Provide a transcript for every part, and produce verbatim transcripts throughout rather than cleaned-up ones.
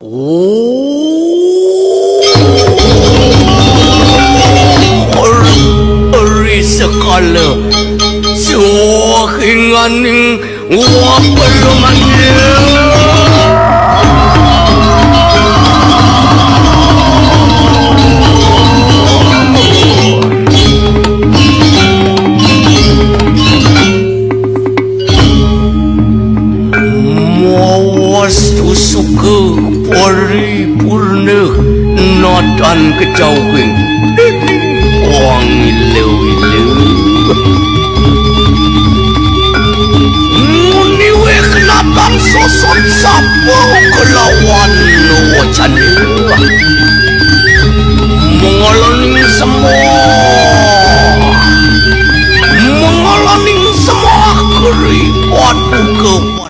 Oh, ri, ri sekala sawahinganing wapelungan. Mawastu suka paripurna natan kecauhing. Wang ilu-ilu. Muniwih natan susun sapa kelawan wacana. Mengalaning semua. Mengalaning semua keri paduka.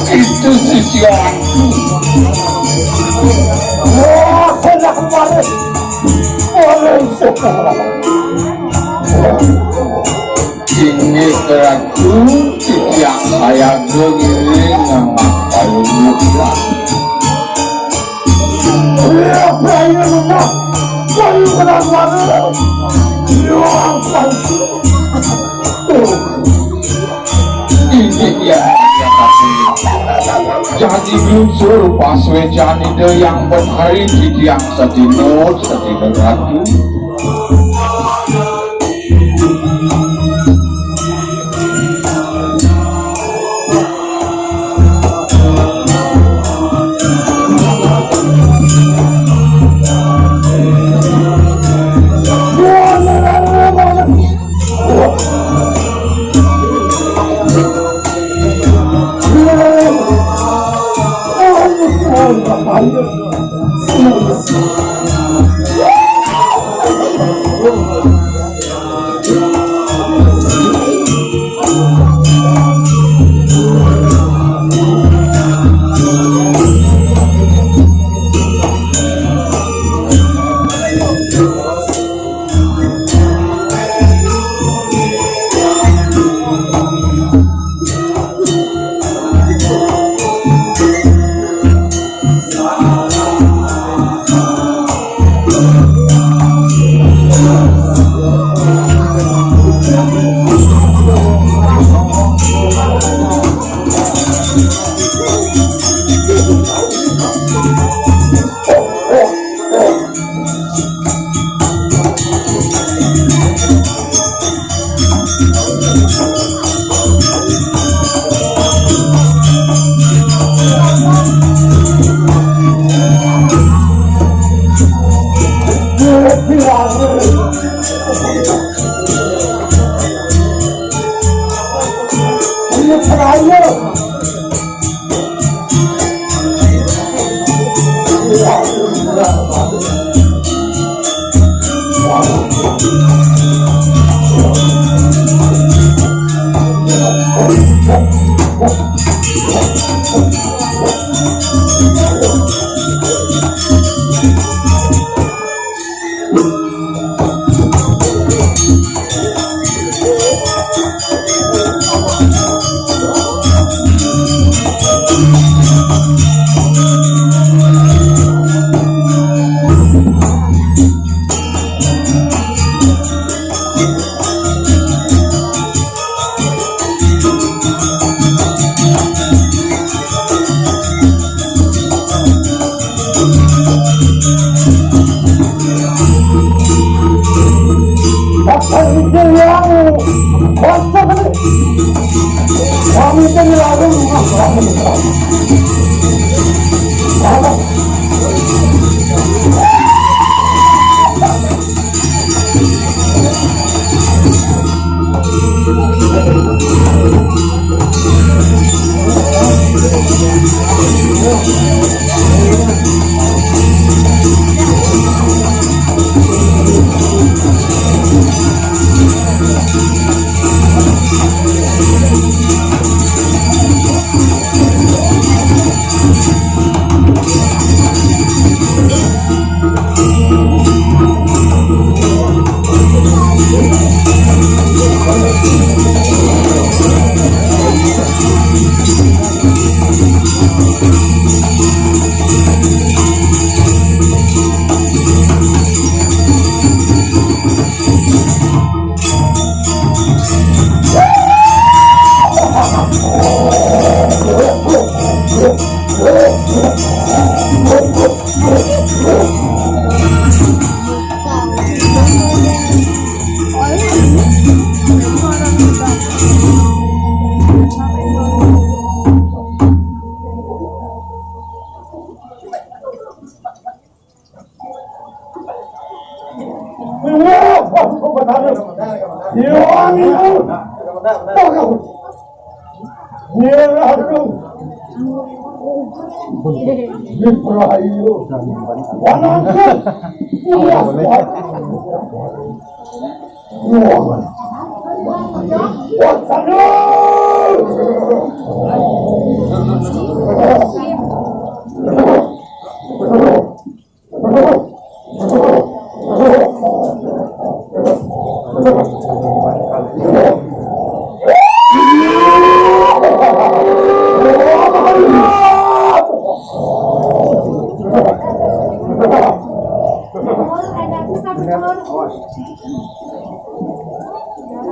Itu sisianku. Wah, enak banget. Oleh syukur. Inggih Ratu, titiang sayaga ngiring nangkal muda. Iya, saya lupa. Saya kenal mana? Iya, apa? Inggih ya. Jadi nyusul pasuécan Ida Hyang Betari, titiang sadina, sadina Ratu.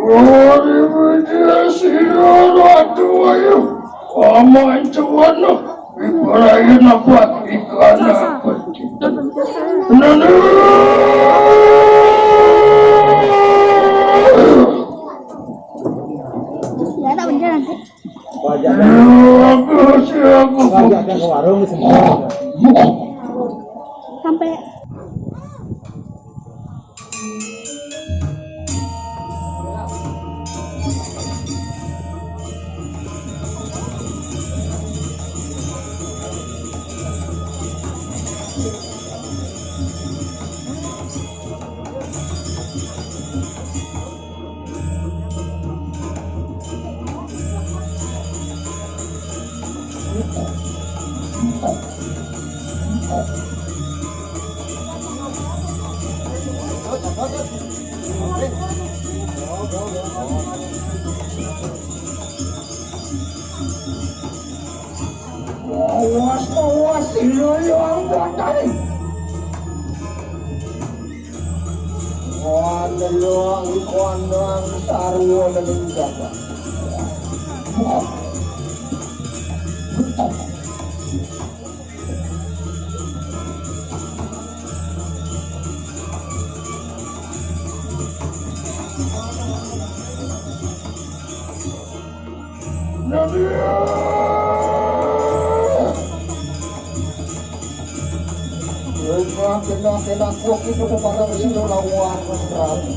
Ora wis sira ratu ayo. Aman cuwono. Ibrahim apa ikan apa? Nanu. Ya, tak bener nanti. Aku siapa? Ngajak ke warung semua. Sampai Awas, awas, iloyo angkatane. Wan delok kondang sarwa dening jagat. Kena-kena kuat itu kepada sira lawan Prabu.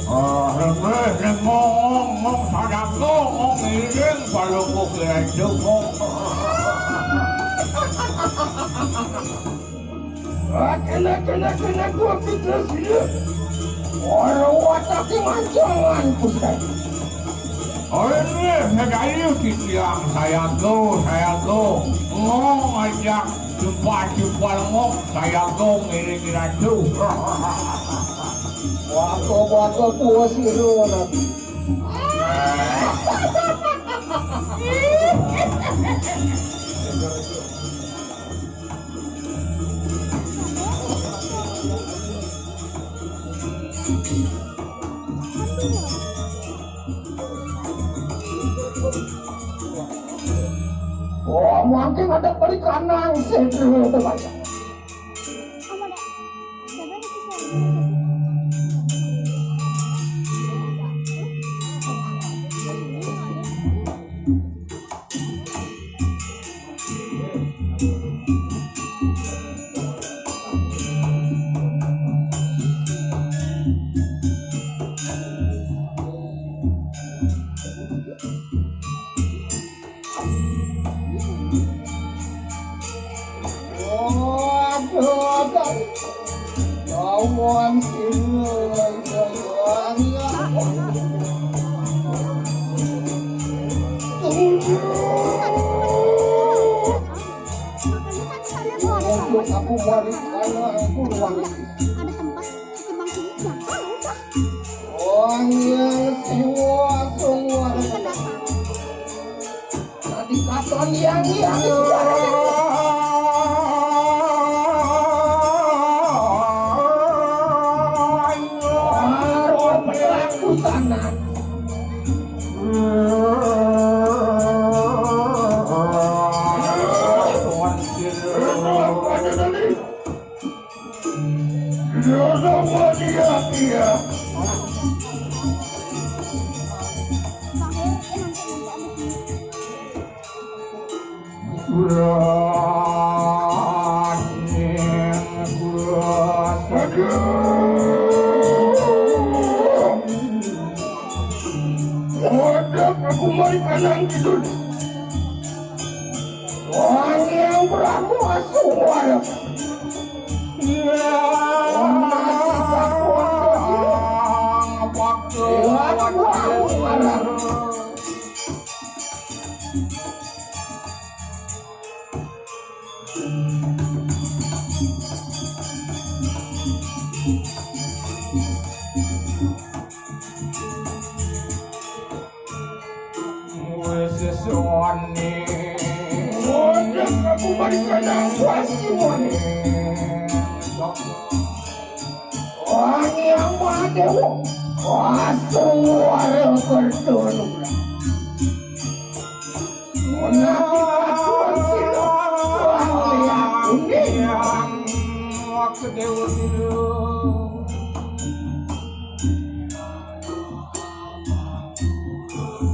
Ah, remeh, remeh, ngomong, ngomong, sadako, ngomong ngiring, balungku kelenceng, ngomong. Ah, kena, kena, kena, gua fitnah sini. Ora watake mancangan, Gusti. Ora nggih, ngedali titiang, sayaga, sayaga. Ngomong aja, jumpa-jumpa ngomong, sayaga, ngiring ratu. Waduh, waduh, puas ira, Rabi. Oh, mungkin ada perikanan, saya terbaca. Waduh, lawan sira, lawan ya. Untuk aku balik karena aku luar. Ada tempat ketimbang sini, jangan usah. Wong yang siwa sungguh ada. Tadi katon yang yang suara. Arwah pelaku sana. Iya, sama dia, iya. Aduh. Waduh, aku mari kanan gitu. Wong yang berlaku asuh. Wis suwene. Wonten aku balikan nang wasiwone. Yang Mahadewa. Aswara Kardana. Menawi kasuwun sira. Wah, lihat ini. Yang Mahadewa.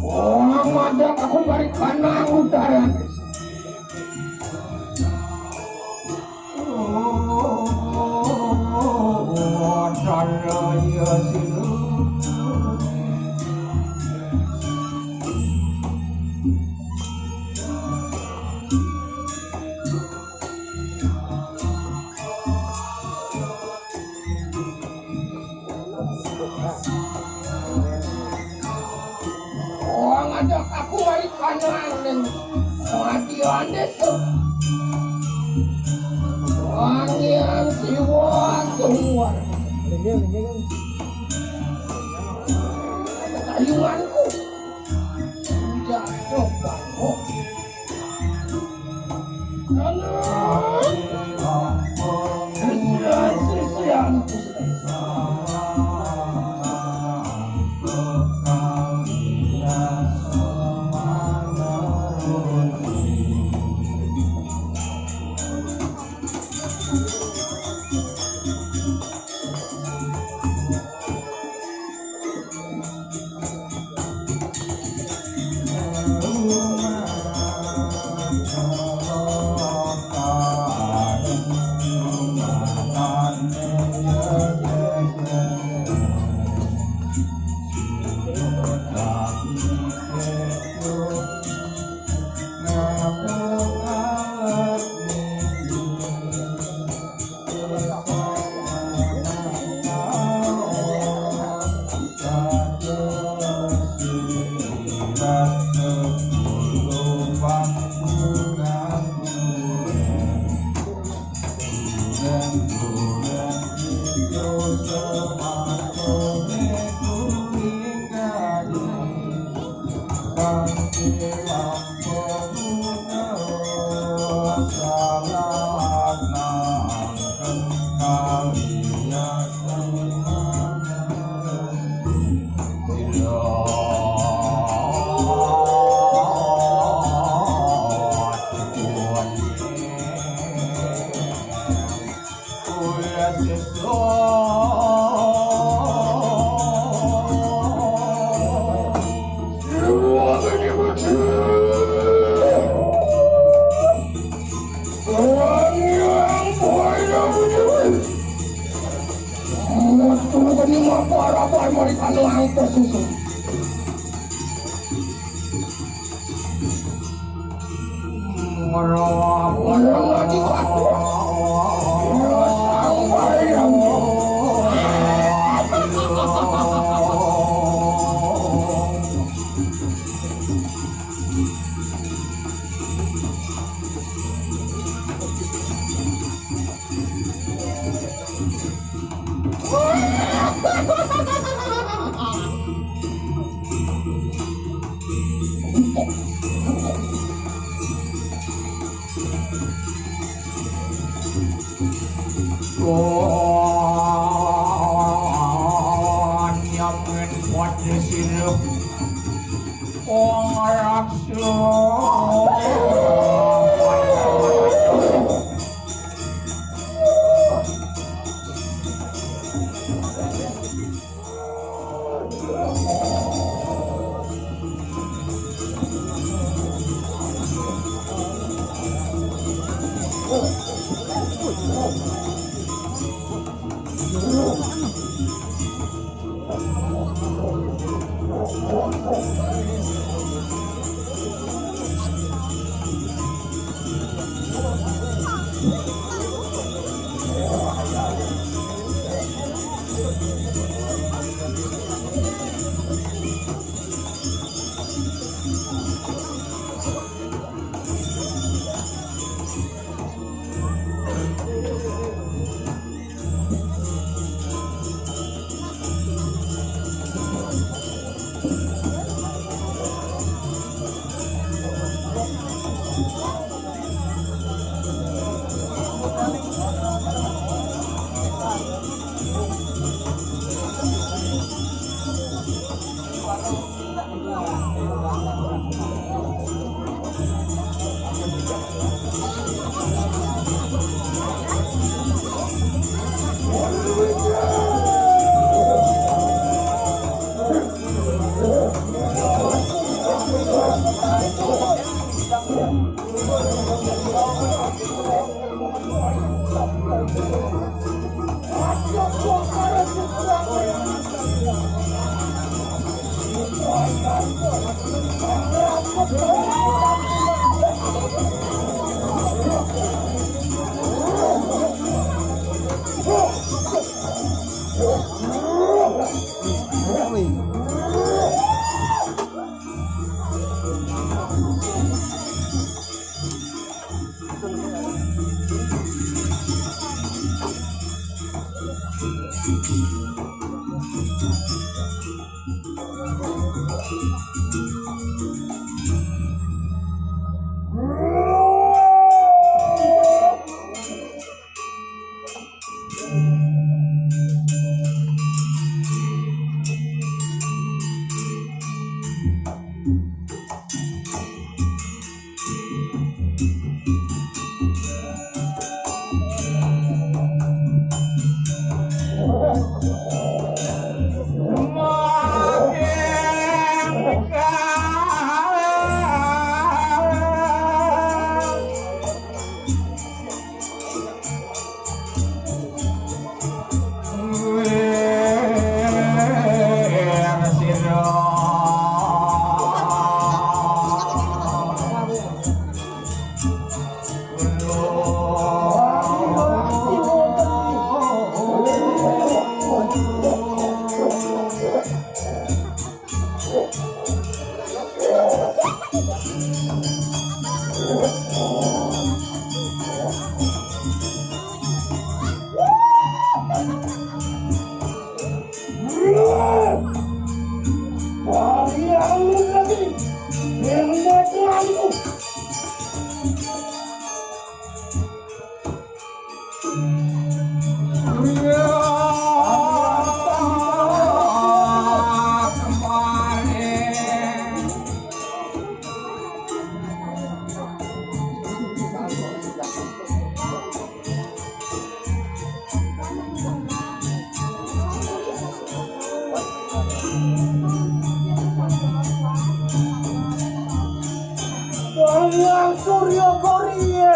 Wah, madang aku balik panang utara. Wong ada aku mari kanang ning mati ande tuh. Wangian siwa tuwar. Kayunganku. Jatuh bangun. Surya Korea.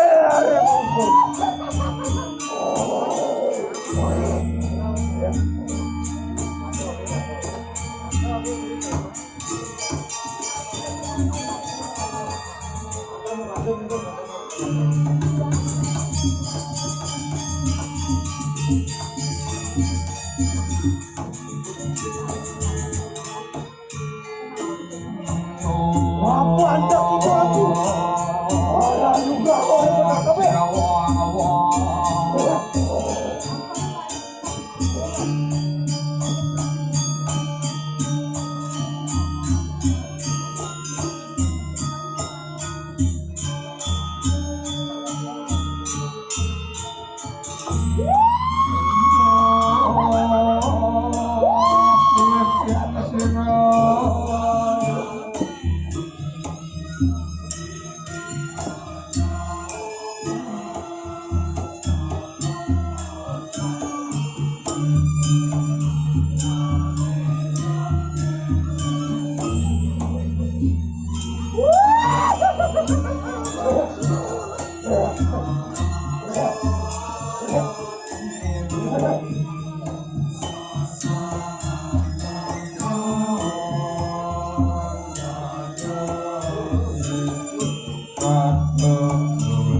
Apa anda kita tu? Orang juga orang kena kabeh.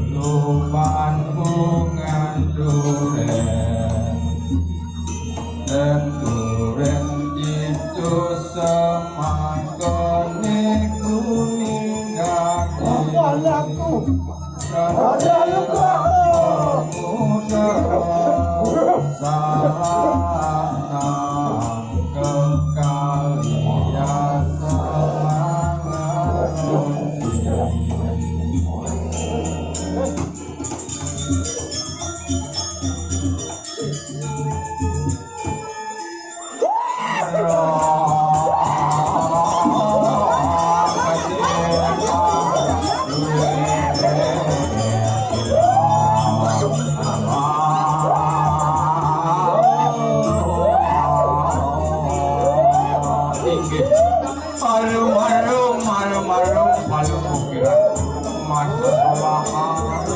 Katutulupan bunga duren, dan duren itu semangkone kuning kaki. Apa laku? Ada luka. Muda salah nangkep kalian semangat. Inggih. Malu, malu, malu, malu, malu, ukiran. Masa solahan.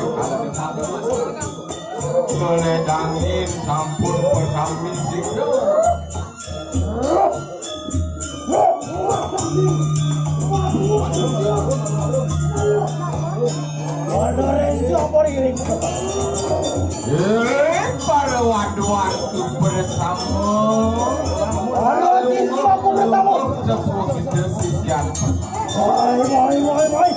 Keledangi sampun pesami sing. Ada Renjo apa nih, Renjo? Eh, para waduh-waduh bersama. Halo, Renjo, aku bersama. Sepuh gede pisan. Woi, woi, woi, woi.